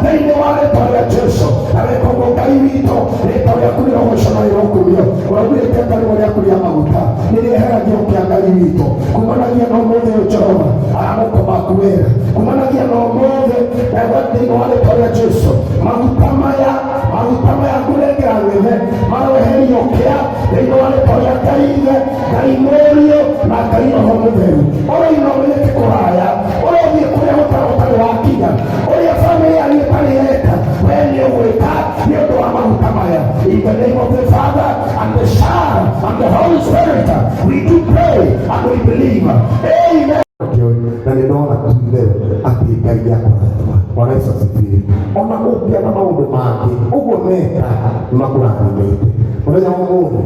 Thĩinĩ wa rĩtwa rĩa Jesu. Na weka ũguo Ngai witũ, rĩtwa rĩaku rĩrogocwo na rĩrokumio. Ũraugĩte ngarĩmo rĩaku rĩa maguta nĩrĩeheragia ũkĩa Ngai witũ. Kumanagia na ũmũthĩ ũyũ Jehova, aramoko maku wega. Kumanagia na ũmũthĩ ndagwa thĩinĩ wa rĩtwa rĩa Jesu. Maguta maya, maguta maya ngũnengera ng'ethe, maroeheria ũkĩa thĩinĩ wa rĩtwa rĩa Ngai Ithe, Ngai Mũriũ na Ngai Roho Mũtheru. Ũroina ũmenyete kũraya, ũrothiĩ kũrĩa gũtarĩ wakinya, ũrĩa bamĩrĩ yanyu ĩtarĩ yeka, we nĩ ũgwĩka nĩ ũndũ wa maguta maya. In the name of the Father and the Son and the Holy Spirit, we do pray and we believe. Amen. Na nĩ ndona tu itherũ atĩ Ngai nĩ akũrathima. Bwana Yesu asifiwe. Ona ũngĩaga maũndũ mangĩ ũguo meka nĩ makũrathimĩte. Mũthenya wa ũmũthĩ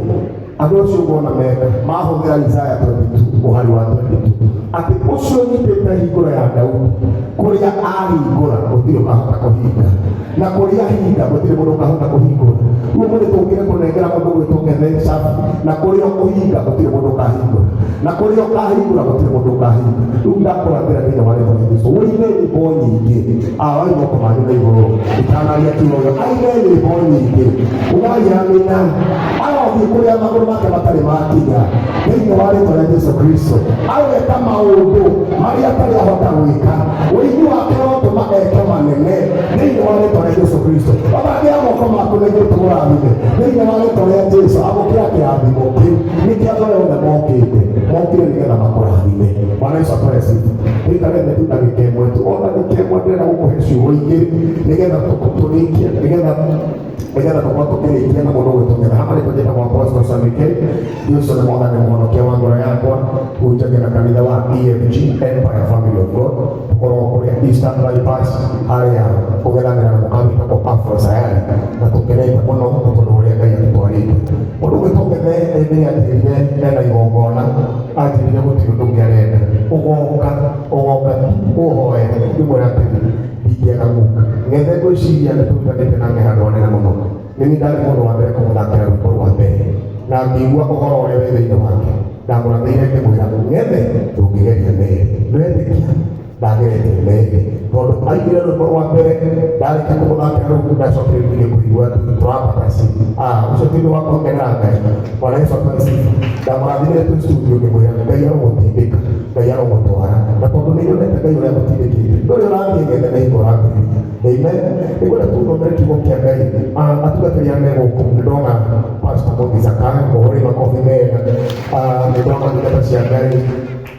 andũ acio ngona meka mahũthĩra Isaya 22 mũhari wa 22 atĩ ũcio ũnyitĩte hingũro ya Daudi, kũrĩa ahingũra gũtirĩ ũkahota kũhinga, na kũrĩa ahinga gũtirĩ mũndũ ũkahota kũhingũra. Rĩu ũmũthĩ tũkire kũnengera mũndũ gwĩtwo Ng'ethe cabi, na kũrĩa ũkũhinga gũtirĩ mũndũ ũkahingũra, na kũrĩa ũkahingũra gũtirĩ mũndũ ũkahinga. Rĩu ndakũrathĩra thĩinĩ wa rĩtwa rĩa Jesũ, ũine nyĩmbo nyingĩ. Awai moko manyu na igũrũ itanaria kiugo, aine nyĩmbo nyingĩ, ugai amina. Arothiĩ kũrĩa magũrũ make matarĩ makinya thĩinĩ wa rĩtwa rĩa Jesu Kristo. Arogeka maũndũ marĩa atarĩ ahota gwĩka. Ũigi wake ũrotũma eke manene thĩinĩ wa rĩtwa rĩa Jesu Kristo. Ũthambia moko maku na igũrũ tũmũrathime thĩinĩ wa rĩtwa rĩa Jesu. Amũkĩra kĩrathimo kĩu nĩkĩo andũ arĩa othe mokĩte mokire nĩgetha makũrathime. Bwana Yesu apewe sifa. Tuikare thĩ tu ndagĩka ĩmwe tu, o ndagĩka ĩmwe ndĩrenda gũkũhe ciugo igĩrĩ nĩgetha tũrĩkie, nĩgetha tũkorwo tũkĩrĩkia na mũndũ gwĩtũngĩra hamwe. Nĩ tũnjĩtagwo Apostle Samike. Yesu nĩ Mwathani mũhonokia wa ngoro yakwa. Hunjagia na kanitha wa EFG, Empire Family of God. Tũkoragwo kũrĩa Eastern Bypass, harĩa kũgeranĩra na mũkawa wĩtagwo Afro Sayari, na tũkenete mũno nĩ tondũ ũrĩa Ngai atũtwarĩte. Mũndũ gwĩtwo Ng'ethe hĩndĩ ĩrĩa anjĩrire ena igongona, anjĩrire gũtirĩ ũndũ ũngĩ arenda, ũgoka ũgoka tu ũhoe. Ngĩmwĩra atĩrĩ, ndingĩaga gũka. Ng'ethe ngwĩciria nĩ tũrutanĩte nake handũ hanene mũno. Nĩ niĩ ndarĩ mũndũ wa mbere kũmũthakĩra rwĩmbo rwa mbere, na ngĩigua ũhoro ũrĩa wĩ thĩinĩ wake. Ndamũrathĩire ngĩmwĩra, Ng'ethe, ndũngĩgeria merĩ. Ndũretĩkia ndageretie merĩ, tondũ aigire rwĩmbo rwa mbere. Ndarĩkia kũmũthakĩra rũu, ndacokire rĩngĩ kũigua tũrambata ci ũcio ti ũndũ wa kuongerera Ngai. Bwana Yesu apewe sifa. Ndamũrathimire twĩ studio ngĩmwĩra, Ngai arogũtindĩka, Ngai arogũtwara, na tondũ nĩ nyonete Ngai ũrĩa agũtindĩkĩte, ndũrĩ ũrathiĩ Ng'ethe na hingo ũrambĩrĩria. Amen. Nĩngwenda tũthomere kiugo kĩa Ngai. Atungatĩri arĩa me gũkũ, nĩ ndona Pastor Mũthi Zakayo, mũhũre makobi mega. Nĩ ndona ndungata cia Ngai,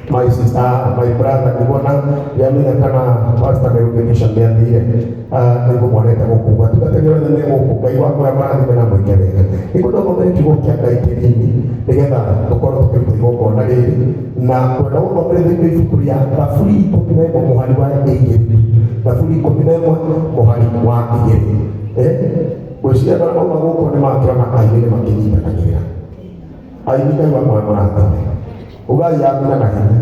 my sister, my brother, nĩguona ndiamenya kana Pastor nĩrũgĩnisha nĩathire, nĩguo mwanete gũkũ. Atungatĩri othe me gũkũ, Ngai wakwa amarathime na mwĩke wega. Nĩngwenda ũthomere kiugo kĩa Ngai kĩnini nĩgetha tũkorwo tũkĩruta igongona rĩrĩ, na kwenda gũthomere thĩinĩ wa ibuku rĩa Thaburi 11 mũhari wa 2. Thaburi 11 mũhari wa 2. Ngwĩciria andũ arĩa mauma gũkũ nĩ makĩona aini nĩ makĩnyitanagĩrĩra. Aini, Ngai wakwa amũrathime. Ugai amina na hinya,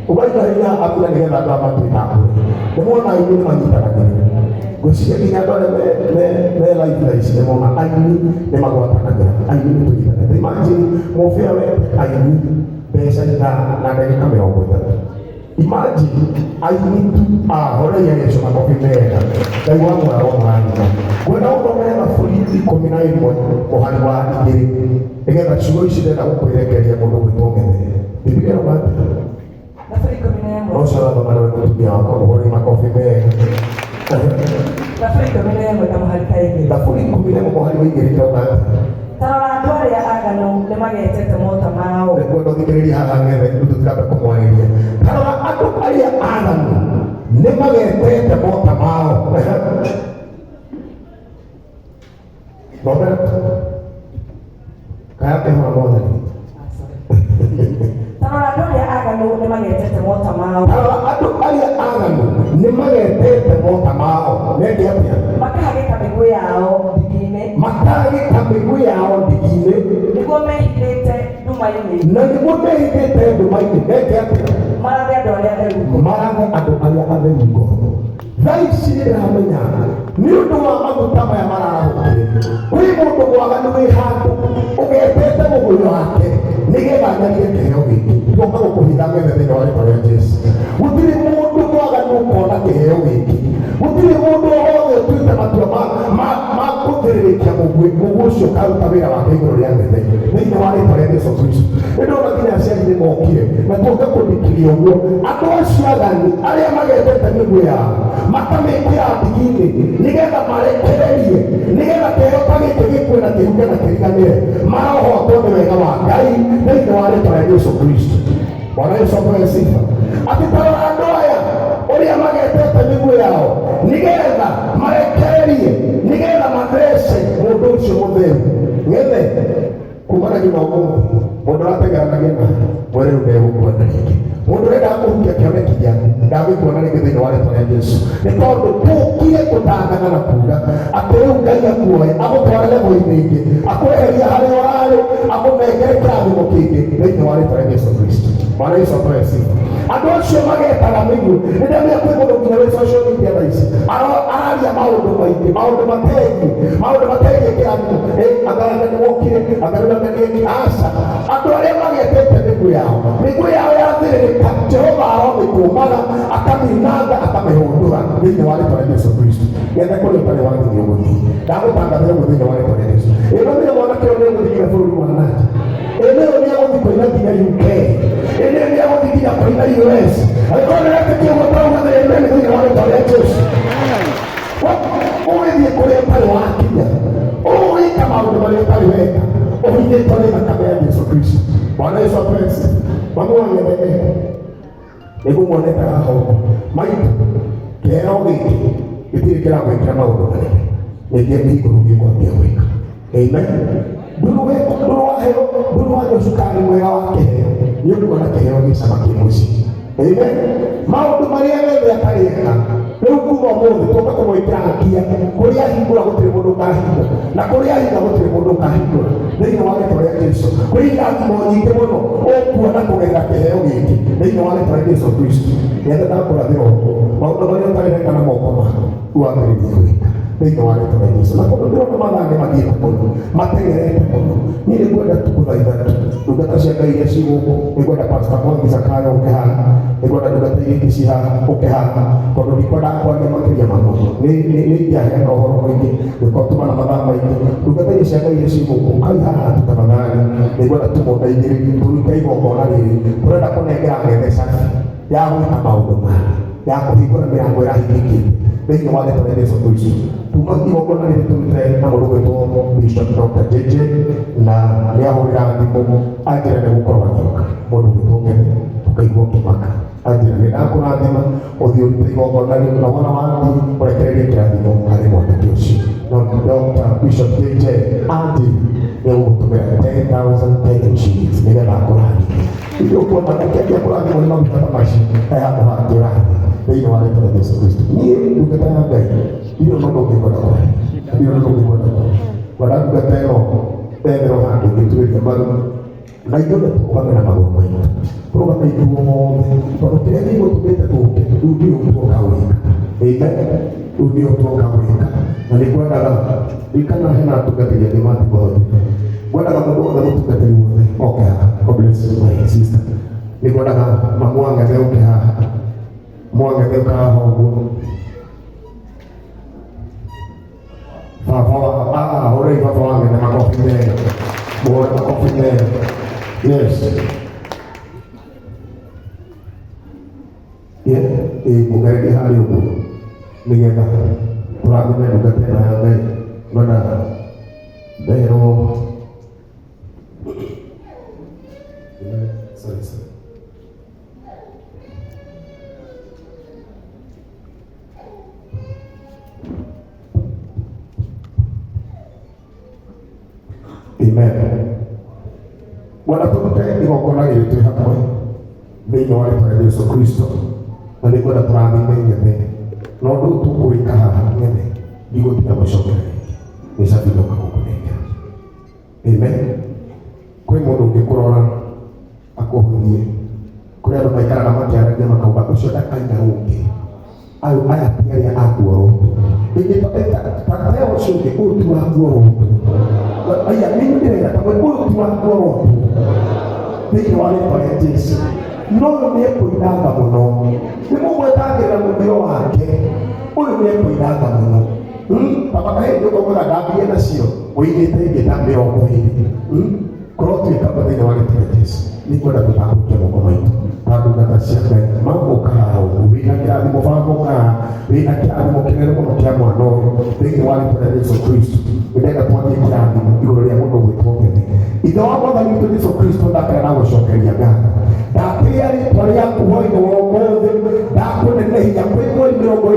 ugai na hinya amina, nĩgetha andũ aya matuĩka akũrũ. Nĩ mona aini nĩ manyitanagĩrĩra. Ngwĩciria nginya andũ arĩa me live thaa ici nĩ mona aini nĩ magwatanagĩra. Aini nĩ tũnyitanĩte. Imagine mũbĩa wete aini mbeca ithaa na ndagĩka 30. Imagine aini tu ahoreire Yesu makobi mega. Ngai wa mwaro mũrathima. Ngwenda gũthomere Thaburi 11 mũhari wa 2, nĩgetha ciugo ici ndenda gũkwĩrekeria mũndũ gwĩtwo Ng'ethe. Bibilia ĩrauga atĩa? Thaburi 11. Ũcio ũrathoma nĩwe mũtumia wakwa, mũhũre makobi mega. Thaburi 11 na mũhari ka 2. Thaburi 11 mũhari wa 2 ĩrauga atĩa? Ta rora, andũ arĩa aganu nĩ magetete mota mao. Nĩngwenda ũthikĩrĩrie haha Ng'ethe, rĩu tũtiramba kũmwarĩria. Ta rora, andũ arĩa aganu nĩ magetete mota mao. Thomera kaya kehora Mwathani. Ta rora, andũ arĩa aganu nĩ magetete mota mao. Ta rora, andũ arĩa aganu nĩ magetete mota mao. Meke atĩa? Makahagĩka mĩguĩ yao ndigi-inĩ. Makahagĩka mĩguĩ yao ndigi-inĩ. Nĩguo mehithĩte nduma-inĩ. Na nĩguo mehithĩte nduma-inĩ meke atĩa? Marathe andũ arĩa atheru ngoro. Marathe andũ arĩa atheru ngoro. Thaa ici nĩ ndĩramenya nĩ ũndũ wa maguta maya mararahũkire, kwĩ mũndũ mwaganu wĩ handũ ũgetete mũgũrũ wake nĩgetha anyarie kĩheo gĩkĩ. Tuoka gũkũhitha Ng'ethe thĩinĩ wa rĩtwa rĩa Jesu. Gũtirĩ mũndũ mwaganu ũkona kĩheo gĩkĩ. Gũtirĩ mũndũ o wothe ũtuĩte Mũguĩ, mũguĩ ũcio ũkaruta wĩra wake igũrũ rĩa Ng'ethe thĩinĩ wa rĩtwa rĩa Jesu Kristo. Nĩ ndona nginya aciari nĩ mokire na tũke kũndikĩria ũguo andũ acio aganu arĩa magetete mĩguĩ yao makamĩkĩra ndigi-inĩ nĩgetha marekererie, nĩgetha kĩheo ta gĩkĩ gĩkue na kĩhuke na kĩriganĩre, marohotwo nĩ wega wa Ngai thĩinĩ wa rĩtwa rĩa Jesu Kristo. Bwana Yesu apewe sifa. Atĩ tarora andũ aya ũrĩa magetete mĩguĩ yao nĩgetha marekererie, nĩgetha mathece mũndũ ũcio mũtheru. Ng'ethe kumanagia na ũmũthĩ mũndũ ũrategeranagia na mwere rĩu ndegũkuona rĩngĩ, mũndũ ũrenda kũhukia kĩoneki gĩaku ndagũkuona rĩngĩ thĩinĩ wa rĩtwa rĩa Jesu, nĩ tondũ tũkire kũtangana na kuga atĩ rĩu Ngai akuoe agũtware level-inĩ ĩngĩ, akweheria harĩa ũrarĩ, akũnengere kĩrathimo kĩngĩ thĩinĩ wa rĩtwa rĩa Jesu Kristo. Bwana Yesu apewe sifa. Andũ acio magetaga mĩguĩ, nĩ ndamenya kwĩ mũndũ nginya wĩ social media thaa ici araria maũndũ maingĩ, maũndũ mategiĩ kĩrathimo. Angaranga nĩ wokire, angaranga nĩ aca. Andũ arĩa magetete mĩguĩ yao, mĩguĩ yao yathĩrĩrĩka, Jehova aromĩkũmaga, akamĩunanga, akamĩhũndũra thĩinĩ wa rĩtwa rĩa Jesu Kristo. Getha kũrĩa ũtarĩ wathiĩ nĩ ũgũthiĩ, ndagũtangathĩra ũguo thĩinĩ wa rĩtwa rĩa Jesu. Ĩno nĩyo mwanake ũyũ nĩ ũgũthiĩ nginya bũrũri wa nanja, ĩno ĩyo nĩ egũthiĩ kũina nginya UK, ĩno ĩyo nĩ egũthiĩ nginya kũina US. Angĩkorwo nĩ wetĩkia ũguo tauga amen thĩinĩ wa rĩtwa rĩa Jesu. Ũgĩthiĩ kũrĩa ũtarĩ wakinya, ũgwĩka maũndũ marĩa ũtarĩ weka, ũhithĩtwo nĩ thakame ya Jesu Kristo. Bwana Yesu apewe sifa. Mamu wang'etheke nĩguo muonete haha ũguo maitũ, kĩheo gĩkĩ gĩtirĩ kĩragwĩkĩra maũndũ manene, nĩkĩo nĩ igũrũ gĩkwambia gwĩka. Amen. Ndũrũ weka, ndũrũ waheo, ndũrũ wanyua cukari mwega wa kĩheo, nĩ ũkuona kĩheo gĩcama kĩ mũciĩ. Amen. Maũndũ marĩa mothe atarĩ eka rĩu, kuma ũmũthĩ tũka kũmwĩkĩra hakia, kũrĩa ahingũra gũtirĩ mũndũ ũkahinga, na kũrĩa ahinga gũtirĩ mũndũ ũkahingũra thĩinĩ wa rĩtwa rĩa Jesu. Kwĩ irathimo nyingĩ mũno ũkuona kũgerera kĩheo gĩkĩ thĩinĩ wa rĩtwa rĩa Jesu Kristo. Nĩgetha ndakũrathĩra ũguo, maũndũ marĩa ũtarĩ weka na moko maku wambĩrĩrie gwĩka thĩinĩ wa rĩtwa rĩa Jesu. Na tondũ ndĩrona mathaa nĩ mathiĩte mũno, mateng'erete mũno, niĩ nĩ ngwenda tu gũthaitha tu ndungata cia Ngai iria ciĩ gũkũ. Nĩ ngwenda Pastor Mwangi Zakayo ũke haha, nĩ ngwenda ndungata iria ingĩ ciĩ haha ũke haha, tondũ ndikwenda kwaria makĩria ma mũno. Nĩ ingĩaheana ũhoro mũingĩ gĩkorwo tuma na mathaa maingĩ. Ndungata iria cia Ngai iria ciĩ gũkũ, kai haha tu tafadhali. Nĩ ngwenda tũmũteithĩrĩrie tũrute igongona rĩrĩ tũrenda kũnengera Ng'ethe cabi ya gwĩka maũndũ mangĩ, ya kũhingũra mĩrango ĩrahingĩkĩte thĩinĩ wa rĩtwa rĩa Jesu Kristo. Tuma igongona rĩrĩ tũrute na mũndũ gwĩtwo Bishop Dr. JJ, na nĩ ahũrĩra thimũ anjĩra nĩ gũkorwo agĩũka. Mũndũ gwĩtwo Ng'ethe ũkaigua ũkĩmaka, anjĩra nĩ ndakũrathima, ũthiĩ ũrute igongona rĩu, na wona wathiĩ ũrekererie kĩrathimo harĩ mwanake ũcio. No Dr. Bishop JJ anjĩra nĩ ũgũtũmĩra 10,000 Kenyan shillings nĩgetha akũrathime. Ithuĩ ũkuona ũkĩambia kũrathimwo nĩ maguta ta macio, he handũ hangĩ ũrathiĩ thĩinĩ wa rĩtwa rĩa Jesu Kristo. Niĩ ndungata ya Ngai ndirĩ ũndũ ũngĩkwenda kũhe, ndirĩ ũndũ ũngĩkwenda kũhe. Kwenda ndungata ĩno etherwo handũ ĩngĩturĩria maru na ithuothe tũrũgame na magũrũ maitũ, tũrũgame ithuothe, tondũ kĩrĩa gĩgũtũmĩte tũke rĩu nĩo tuoka gwĩka. Amen. Rĩu nĩo tuoka gwĩka, na nĩ ngwendaga ririkana hena atungatĩri angĩ matikũhoteka. Ngwendaga mũndũ wothe, mũtungatĩri wothe oke haha. God bless you, my sister. Nĩ ngwendaga mamu wa Ng'ethe oke haha, mwang'ethe ũka haha ũguo. Baba wa hũrei baba wa Ng'ethe makobi mega, mũhũre makobi mega. Yes. Yeah, mũgererie harĩa ũguo nĩgetha tũrathime ndungata ĩno ya Ngai. Ngwenda nderwo, sorry, sorry. Amen. Bwana, tũrute igongona rĩrĩ twĩ hamwe thĩinĩ wa rĩtwa rĩa Jesu Kristo, na nĩ ngwenda tũrathime Ng'ethe, na ũndũ ũyũ tũkũwĩka haha, Ng'ethe, ndigũtiga gũcokera rĩngĩ, nĩ cabi ndoka gũkũnengera. Amen. Kwĩ mũndũ ũngĩkũrora akũhũthie, kũrĩ andũ maikaraga makĩaragia makauga ũcio ndakaina rũngĩ, ayo aya ti arĩa a kuorotwo, ĩngĩ ta ũcio ũngĩ, ũyũ ti wa kuorotwo, aya nĩ ndĩrera kamwe, ũyũ ti wa kuorotwo thĩinĩ wa rĩtwa rĩa Jesu. No ũyũ nĩ ekũinanga mũno, nĩ mũgwetangĩrĩra mũthiro wake, ũyũ nĩ ekũinanga mũno. Maguta mahĩndĩ ũkaugaga ndambie nacio ũigĩte ingĩ ta 20. Kũrotuĩka ũguo thĩinĩ wa rĩĩtwa rĩa Jesũ. Nĩngwenda tũtambũrũkie moko maitũ ta ndungata cia Ngai. Mama ũkahaha ũguo wĩna kĩrathimo, baba ũkahaha wĩna kĩrathimo kĩnene mũno kĩa mwana ũyũ thĩinĩ wa rĩĩtwa rĩa Jesũ Kristo. Nĩndenda twarie kĩrathimo igũrũ rĩa mũndũ ũgwĩtwo Ng'ethe. Ithe wa Mwathani witũ Jesũ Kristo, ndakena na gũcokeria ngatho. Ndatĩĩa rĩĩtwa rĩaku hwainĩ wa ũmũthĩ, ndakũnenehia kwĩ mweri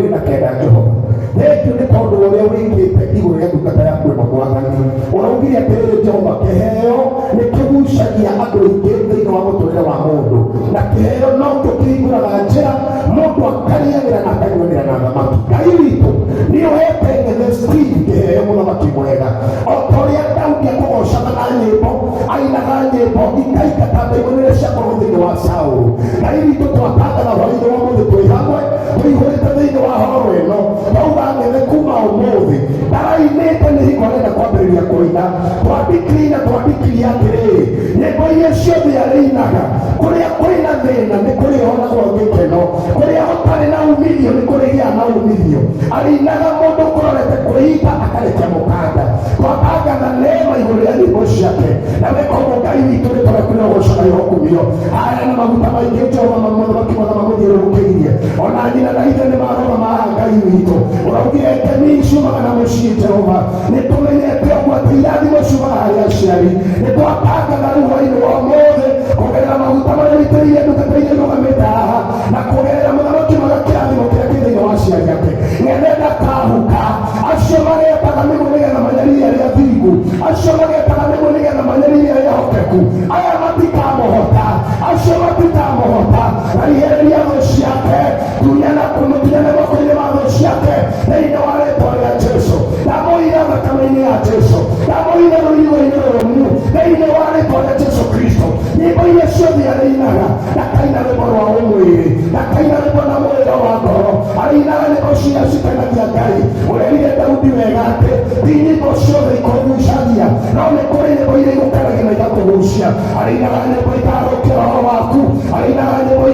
29. Jehova, thengiũ nĩ tondũ wa ũrĩa wĩkĩte igũrũ rĩa ndungata yaku ĩno. Mwathani, ũraugire atĩrĩrĩ, Jehova, kĩheo nĩ kĩgucagia andũ aingĩ thĩinĩ wa mũtũrĩre wa mũndũ, na kĩheo nokĩo kĩhingũraga njĩra mũndũ akarĩanĩra na akanyuanĩra na thamaki. Ngai witũ, nĩ ũhete Ng'ethe Steve kĩheo, mũthamaki mwega. O ta ũrĩa Daudi akũgocaga na nyĩmbo, ainaga nyĩmbo ikaingata ndaimono iria ciakorwo thĩinĩ wa Saũlũ. Ngai witũ, twatangatha hwainĩ wa ũmũthĩ twĩ hamwe tũihũrĩte thĩinĩ wa horo ĩno, twauga Ng'ethe kuma ũmũthĩ ndarainĩte nĩ hingo arenda kwambĩrĩria kũina. Twandikiri na twandikirie atĩrĩrĩ, nyĩmbo iria ciothe arĩinaga, kũrĩa kwĩna thĩna nĩ kũrĩonagwo gĩkeno, kũrĩa gũtarĩ na umithio nĩ kũrĩgĩa na umithio. Arĩinaga mũndũ kũrorete kwĩita akarekia mũkanda. Twatangatha neema igũrũ rĩa nyĩmbo ciake, na weka ũguo, Ngai witũ, rĩtwa rĩaku rĩrogocwo na rĩrokumio. Aya na maguta maingĩ, Jehova, mũthamaki mwega mamũthiũrũrũkĩirie, ona nyina na ithe nĩ marora maha. Ngai witũ, ũraugire ngemi ciumaga na mũciĩ. Jehova, nĩ tũmenyete ũguo atĩ irathimo ciumaga harĩ aciari. Nĩ twatangatha rĩu hwainĩ wa ũmũthĩ kũgerera maguta marĩa witĩrĩirie ndungata iria irũgamĩte haha, na kũgerera mũthamaki mwega, kĩrathimo kĩrĩa kĩ thĩinĩ wa aciari ake. Ng'ethe ndakahuka. Acio magetaga mĩguĩ nĩgetha manyarire arĩa thingu, acio magetaga mĩguĩ nĩgetha manyarire arĩa ehokeku, aya matikamũhota, acio matikamũhota. Raihereria thũ ciake, tunyana kũmũtunyana moko-inĩ ma thũ ciake thĩinĩ wa rĩtwa rĩa Jesu. Ndamũira thakame-inĩ ya Jesu, ndamũira rũirigo-inĩ rũrũmu thĩinĩ wa rĩtwa rĩa Jesu Kristo. Nyĩmbo iria ciothe arĩinaga, ndakaina rwĩmbo rwa ũmwĩrĩ, ndakaina rwĩmbo na mwĩrĩ wa ngoro, arĩinaga nyĩmbo cia cikenagia Ngai. Ũrerire Daudi wega atĩ ti nyĩmbo ciothe ikũgucagia, no nĩ kũrĩ nyĩmbo iria igũkenagia na igakũgucia. Arĩinaga nyĩmbo ikarũkia roho waku, arĩinaga nyĩmbo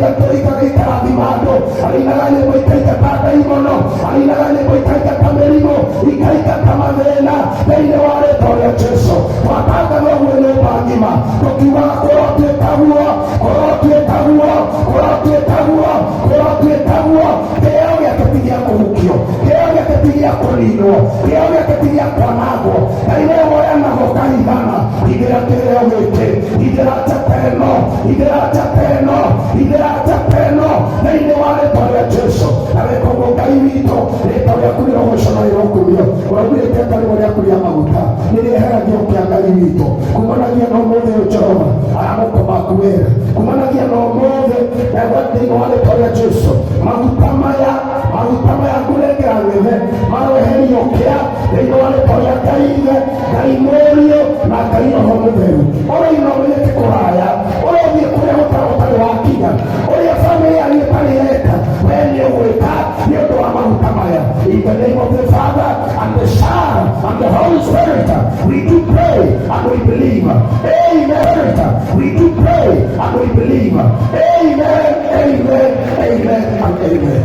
ikarathima andũ, arĩinaga nyĩmbo ikaingata ndaimono, arĩinaga nyĩmbo ikaingata mĩrimũ, ikaingata mathĩna thĩinĩ wa rĩtwa rĩa Jesu. Twatangatha ũguo nyũmba ng'ima tũkiugaga, kũrotuĩka guo, kũrotuĩka guo, kũrotuĩka guo, kũrotuĩka guo. Kĩheo gĩake ti gĩa kũhukio, kĩheo gĩake ti gĩa kũninwo, kĩheo gĩake ti gĩa kwanangwo. Ngai, we woyanaga ũkahithana, hithĩra kĩheo gĩkĩ, hithĩra njata ĩno, hithĩra njata ĩno, hithĩra njata ĩno thĩinĩ wa rĩtwa rĩa Jesu. Na weka ũguo, Ngai witũ, rĩtwa rĩaku rĩrogocwo na rĩrokumio. Ũraugire iteka rĩmwe rĩaku rĩa maguta nĩ rĩeheragio kĩa. Ngai witũ, kumanagia na ũmũthĩ ũyũ, Jehova, aya moko maku wega, kumanagia na ũmũthĩ na thĩinĩ wa rĩtwa rĩa Jesu, maguta maya, maguta maya ngũnengera Ng'ethe maroeherio kĩa thĩinĩ wa rĩtwa rĩa Ngai Ithe, Ngai Mũriũ na Ngai Roho Mũtheru. Ũroina ũmenyete kũraya, ũrothiĩ kũrĩa gũtarĩ wakinya, ũrĩa bamĩrĩ yanyu ĩtarĩ yeka, we nĩ ũgwĩka nĩ ũndũ wa maguta maya. In the name of the Father and the Son and the Holy Spirit, we do pray and we believe. Amen. We do pray and we believe. Amen, amen, amen and amen.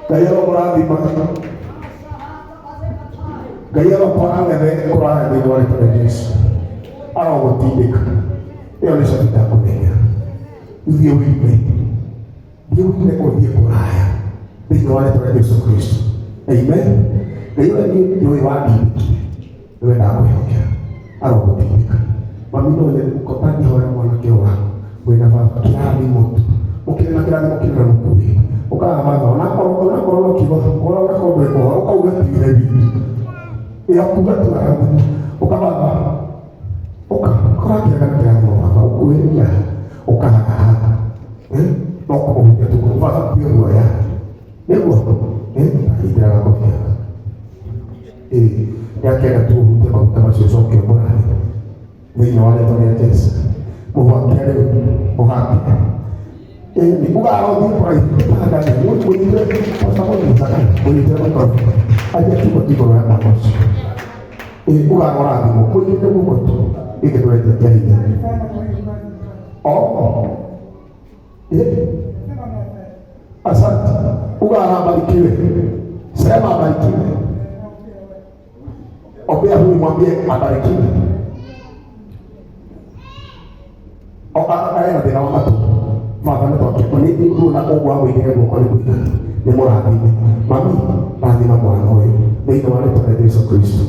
Ngai aromũrathima, Ngai arotwara Ng'ethe kũraya thĩinĩ wa rĩtwa rĩa Jesu. Arogũtindĩka. Ĩyo nĩ cabi ndakũnengera, thiĩ wĩime, thiĩ wĩime, ũthiĩ kũraya thĩinĩ wa rĩtwa rĩa Jesu Kristo. Amen. Ngai ũrĩa niĩ njũĩ wandindĩkire nĩwe ndakwĩhokera, arogũtindĩka. Mami, no nyende ũtangĩhoera mwanake waku wĩna baba kĩrathimo tu, ũkĩrĩ na kĩrathimo kĩnene mũkuĩ ũkaga matha, onakorwo no kiugo, onakorwo ndwĩkũhoya, ũkauga ti ithe witũ yakuga tu arathimo, ũkababa ũka ũrakĩaga na kĩrathimo, baba ũkuhĩrĩria ũkahaga haha no kũmũhutia tu, baba tie guoya nĩguo ithira gakobia nĩakĩenda tu ũhutie maguta macio, ũcoke ũmũrathime thĩinĩ wa rĩtwa rĩa Jesu. Mũhake rĩu, mũhake ĩni ugarothiĩ kũraihu tanganya mũnyite pasta, mũnyite, mũnyite microphone aja kiugo igũrũ ya mwana ũcio. Ĩ ũgarorathimwo, mũnyite guoko tu gĩkĩ tũretia kĩa hinya. Oh, asante. Uga abarikiwe. Sema abarikiwe. Ombea huyu mwambie abarikiwe. Ena thĩna wa matũ. Baba nĩ twake nĩ igũrũ na ũguo amũigĩre guoko nĩ kũigana. Nĩ mũrathime. Mami, rathima mwana ũyũ thĩinĩ wa rĩtwa rĩa Jesu Kristo.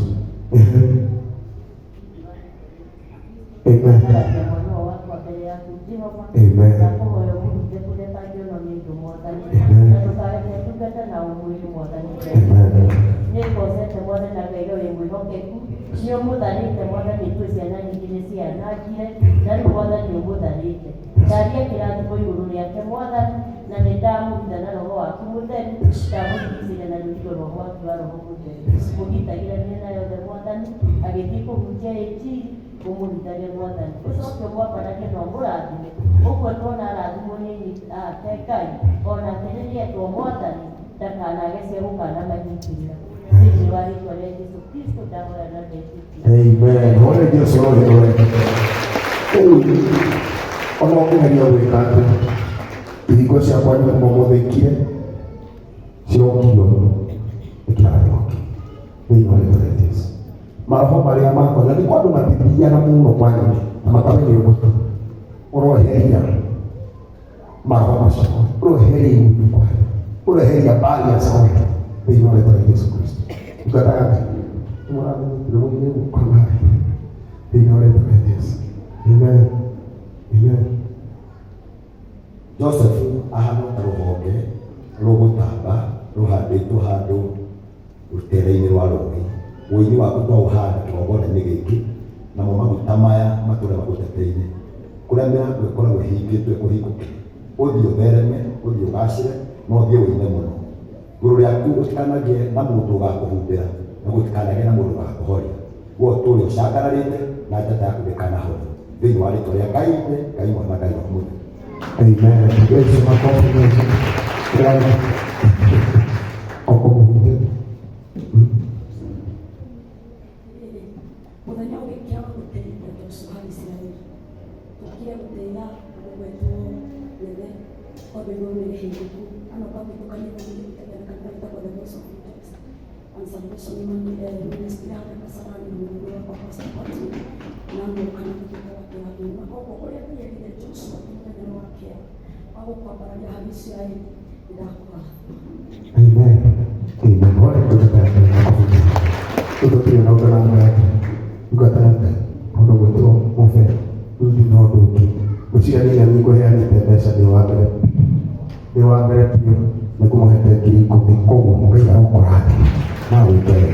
Amen. Amen. Amen. Amen. Nĩngocete Mwathani na Ngai wĩ mwĩhokeku, nĩ ũmũthanĩte Mwathani, twĩ ciana nyingĩ nĩ cianangire, na rĩu Mwathani ũmũthanĩte. Ndaria kĩrathimo igũrũ rĩake Mwathani, na nĩ ndamũhitha na roho waku mũtheru, ndamũrigicĩria na rũrigo rwa mwaki wa roho mũtheru. Mũgitagĩra mĩena yothe Mwathani, agĩthiĩ kũhunjia injiri, ũmũhithage Mwathani. Ũcoke ũmwambararie na ũmũrathime, ũguo tuona arathimwo nĩ ake Ngai, onake rĩrĩa etwo Mwathani, ndakanage cia gũkanamanyitĩrĩra. Thĩinĩ wa rĩtwa rĩa Jesu Kristo ndahoya na ndetĩkia. Amen. Hore Jesu roho wega. Rĩu ona ũngĩgeria gwĩka atĩa, ihingo ciakwa nĩ kuma mũthĩkire cirokio nĩ kĩrathimo kĩu thĩinĩ wa rĩtwa rĩa Jesu. Maroho marĩa makwa na nĩ kwa andũ matithiaga mũno kwanyu na makamenya ũguo ũroheria maroho macio ũroheria igunyũ kwanyu ũroheria barriers kwanyu thĩinĩ wa rĩtwa rĩa Jesu Kristo. Ndungata ya Ngai nĩmũrathimĩtire mũigĩre guoko nawe thĩinĩ wa rĩtwa rĩa Jesu. Amen. Amen. Joseph ahana ta rũhonge rũgũtamba rũhandĩtwo handũ rũtere-inĩ rwa rũĩ. Ũini waku twaũhanda kĩgongona-inĩ gĩkĩ, namo maguta maya matũre magũteteire. Kũrĩa mĩrango ĩkoragwo ĩhingĩtwo ĩkũhingũke, ũthiĩ ũthereme, ũthiĩ ũgacĩre, na ũthiĩ ũine mũno. Igũrũ rĩaku gũtikanagĩe na mũndũ ũgakũhumbĩra, na gũtikanagĩe na mũndũ ũgakũhoria. We ũtũũre ũcangararĩte na njata yaku ndĩkanahore. Thĩinĩ wa rĩtwa rĩa Ngai Ithe, Ngai Mwana, Ngai Roho Mũtheru. Amen. Yesu makofi mengi. Bwana. Okumuhunde. Mũthenya ũgĩkĩa wa gũteithia Joshua harĩ Isiraeli, tũkire gũteithia gũgwetwo Nene tondũ igũrũ nĩ rĩhingũku. Anoka gwitũ kanitha-inĩ gũteithia na kanitha wĩtagwo The Voice of Angels and Salvation Ministry harĩa Kasarani na mũthuri wakwa Pastor Patrick na ngũka na gũtuĩka wa kĩrathimo. Na koguo ũrĩa Ngai erire Joshua mũthenya wa kĩa wa gũkwambararia harĩ Isiraeli, nĩndakũrathima. Amen. Amen. Hore ndungata ya Ngai makofi mengi. Ũtũtire na ũndũ na yake. Ndungata ya Ngai. Ũndũ gwĩtwo mũbe. Rĩu ndirĩ na ũndũ ũngĩ. Ngwĩciria niĩ nĩ ngũheanĩte mbeca ndĩ wa mbere. Ndĩ wa mbere biũ nĩ ngũmũhete 10,000. Koguo Ngai arokũrathima. Na wĩke wega.